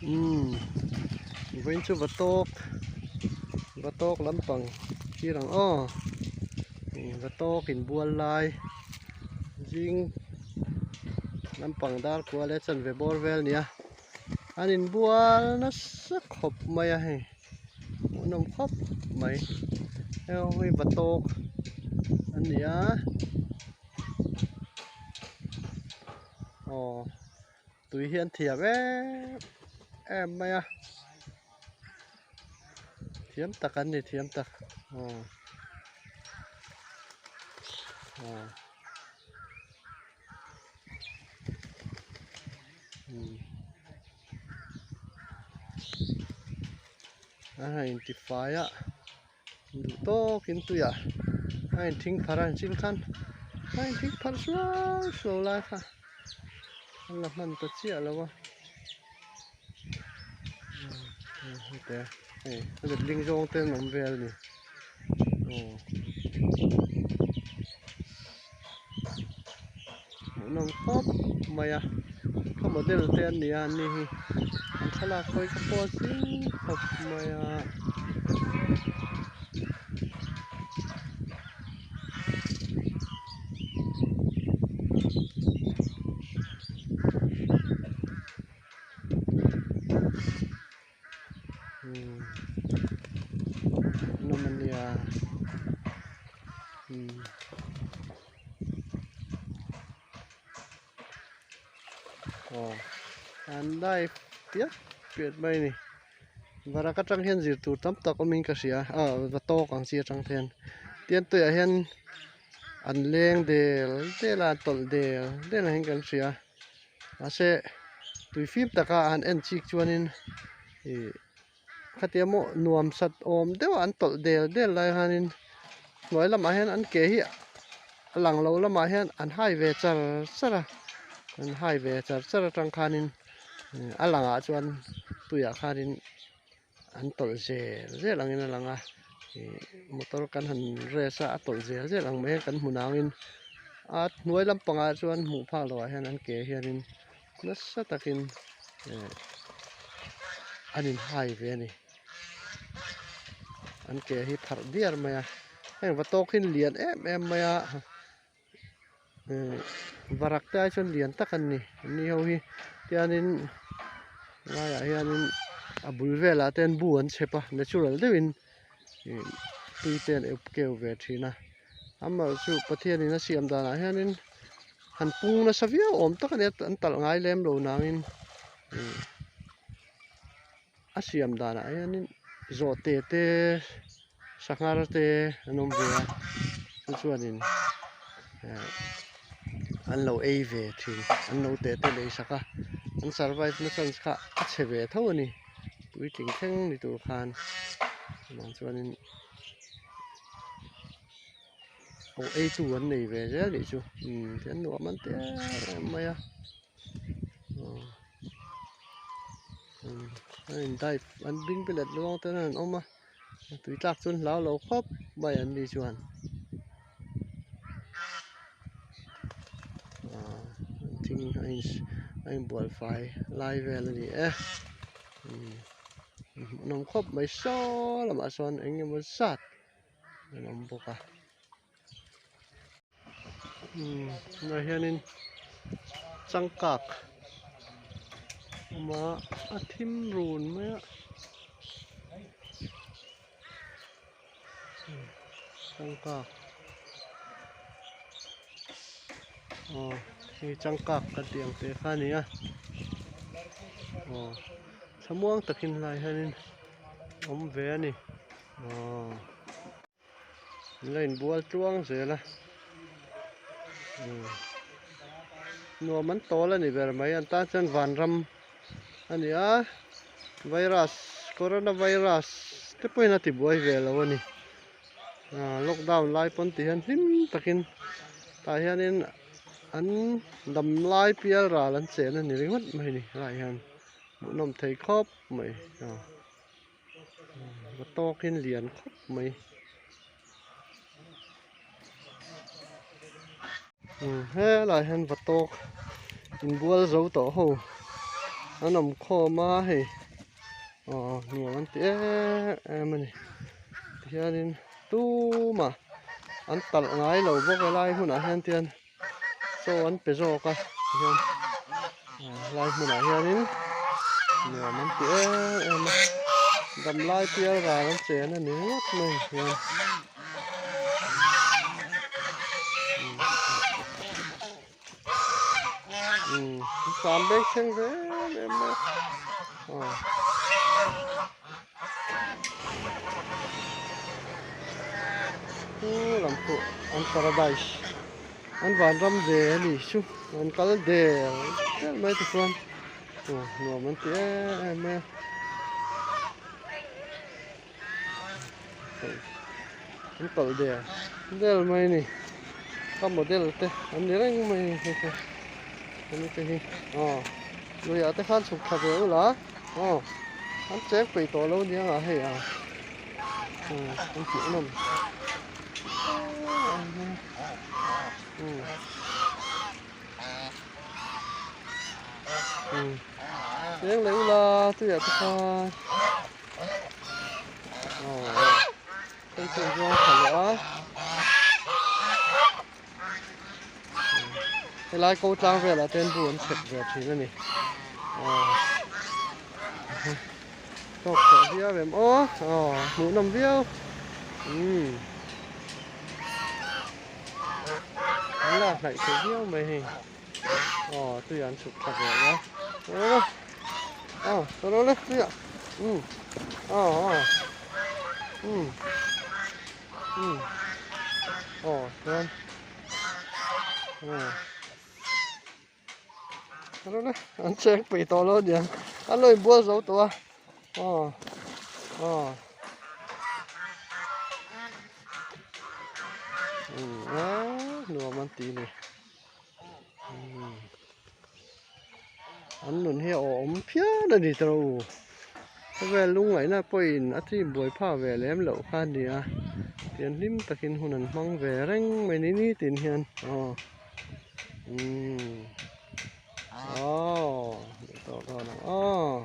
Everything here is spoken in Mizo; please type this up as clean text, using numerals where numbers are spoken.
Umm vawiin chu va tawk va tawk lampang thlir ang aw va tawk inbual lai zing lampang dar kua leh chanve bawr vel a ni a an inbual nasa khawp mai a hei hmuhnawm khawp mai hei ho hi va tawk a ni a aw. Tui hi an thiam em em mai a thiam tak an ni thiam tak aw aw umm a han intifai a duh tawkin tuiah a inthing pharh a chin khan a inthing pharh suau suau lai kha an la hman ta chiah lo a hete hei a letling zawng te an awm vel a ni aw hmuhnawm khawp mai a kha model te an ni a an ni hi an thlalak hawi ka pawh a zing khawp mai a. Hmuhnawm a nia umm. Aw an live piap piap mai a ni varak atang hian zir tur tam tak awmin ka hria ah va tawk ang chi atang te hian tian tuiah hian an leng del del a an tawlh del del ang hian kan hria mahse tui fim taka han en chik chuanin ih Khatia maw nuam sat awm deuh a an tawlh del del lai hianin hnuai lamah hian an ke hi a lang lo lamah hian an hai ve char char a an hai ve char char atang khanin a langah chuan tuiah khanin an tawlh zel zel angin a lang a ih motor kan han race a a tawlh zel zel ang mai a kan hmu nangin a hnuai lampangah chuan hmuh phak loh ah hian an ke hianin nasa takin eh an inhai ve a ni an ke hi pharh diar mai a heng va tawk hi lian em em mai a eh varak te ai chuan lian tak an ni anni ho hi tianin laiah hianin a bul velah te hian bu an chhep a natural deuhin ih tui te an up keu ve thin a amaherawhchu Pathianin a siam danah hianin han pung nasa viau awm tak a nia an talh ngai lem lo nangin ih a siam danah hianin zawhte te sanghar te an awm ve a chu chuanin eh an lo ei ve thin an lo te te lei sak a an survive na chance kha a chhe ve tho a ni puitling thleng ni tur khan chuvang chuanin. Aw ei tu an nei ve zel nih chu umm tian nuam an ti em em mai a aw umm an in dive an ding te let luang ten an awm a tui tlak chu an hlau lo khawp mai an ni chuan aw thing a in a inbual fai lai vel a ni e umm hmuhnawm khawp mai saw lamah sawn eng emaw zat. an awm bawk a umm tunah hianin changkak a awm a a thim run mai a changkak aw hei changkak kan tih ang te kha a ni a aw thlamuang takin helaiah hianin a awm ve a ni. Aw la inbual tluang zel a umm nuam an tawl a ni ber mai an tan chuan vanram a ni a virus corona virus te pawhin a ti buai ve lo a ni ah lockdown lai pawn ti hian hlim takin tah hianin an dam lai pial ral an chen a ni ringawt mai a ni helaiah hian hmuhnawm thei khawp mai aw. Va tawkin lian khawp mai umm helaiah hian va tawk inbual zo tawh ho An awm khawm a hei aw nuam an ti em em a ni tihianin tumah an talh ngai lo bawk a lai hmunah hian tian chaw an pe zawk a tihian lai hmunah hianin nuam an ti em em a damlai pial ral an chen a ni ngawt mai hian. Tlan beng thleng ve em em mai a aw. Chu lam pawh an paradise an vanram ve a ni chu an kal der der mai te chuan aw nuam an ti em em mai a. An tawlh der der mai a ni ka model te an ni reng mai a ni hei chu hemi te hi aw luiah te khan chhuk thla ve ula aw an cheng peih tawh lo nia ngah hei a an hmuh nawm cheng leh ula tuiah te khan. Hei chu zawng tha leh a helai ko tlang velah te hian bu an chhep ve thin a ni tawk tawh viau em aw aw hmuhnawm viau umm an la hnaih thei viau mai hei aw tui an chhuk tha ve a aw aw tawh lo le tui ah umm aw aw umm umm aw chuan aw tawh lo le an cheng pui tawh lo aniang an lo inbual zo tawh a aw aw umm nuam an ti ni. An nun hi a awm phian a ni tawh u. Khawvel lungngaihna pawhin a chi buai pha ve lem loh kha a ni a. Tian hlim takin hun an hmang ve reng mai ni nitin hian aw umm aw duh tawh dawn ang aw.